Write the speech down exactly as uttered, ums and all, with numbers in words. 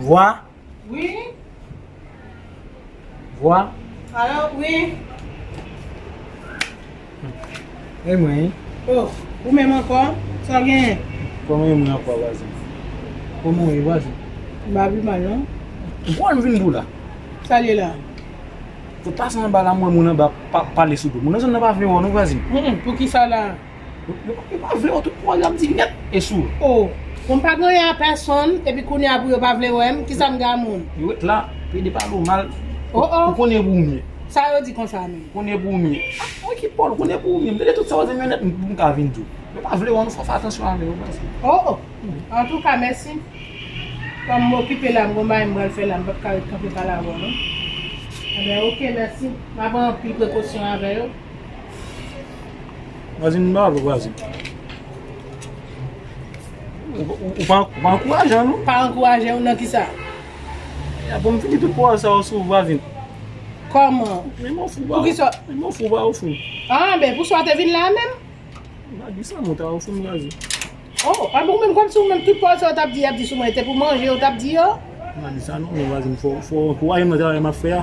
Vwa? Wi. Vwa? Alo, wi. E mwen, wi. Oh, ou menm ankò? Sa w genyen? Kòman e mwen ankò, vwazen? Kòman w ye, vwazen? M pa pi mal, non. Bon, m vin pou la. Sa l ye la? Fout pase anba la, m wè moun anba pa pale sou do. Moun nan zòn nan pa vle wè w, non, vwazen. Mm, pou ki sa la? Yo, yo, yo pa vle wè w, tout pawòl y ap di nèt e sou. Oh, bon, m pa gen anyen a pèsonn, epi kounye a pou yo pa vle wè m, ki sa m gen a moun? Yo ret la, plede pale w mal. Oh, oh. Ou konnen pou ou m ye. Sa yo di konsa menm? Ou konnen pou ou m ye. Ah, mwen ki Pòl, ou konnen pou ou m ye. M tande tout sa w di, men nèt, m, m ka vin di w. Yo pa vle wè w, non, fò w fè atansyon avè yo, vwazen. Oh, oh. Antouka, mèsi. Kòm m okipe la, m gon bagay m pral fè la, m p ap ka ret kanpe pale avè w, non. Enben, oke, mèsi. M a pran anpil prekosyon avè yo. Vwazen, m pa vle, vwazen. Ou, ou, ou pa, ou pa ankouraje w, non? Pa ankouraje w nan ki sa? Ya, bon, m fini tout pawòl sa yo sou ou, vwazen. Kòman? Men m ofri w. Pou ki sa? Men m ofri w, ba ofri. Ah, ben, pou sa w te vin la menm? M pa di sa, mwen ta ofri m, vwazen. Oh, a bon, menm kòmsi ou menm tout pawòl sa yo t ap di, y ap di sou mwen, te pou manje yo t ap di yo? M pa di sa, non, men vwazen, fò, fò w ankouraje m nan travay m ap fè a.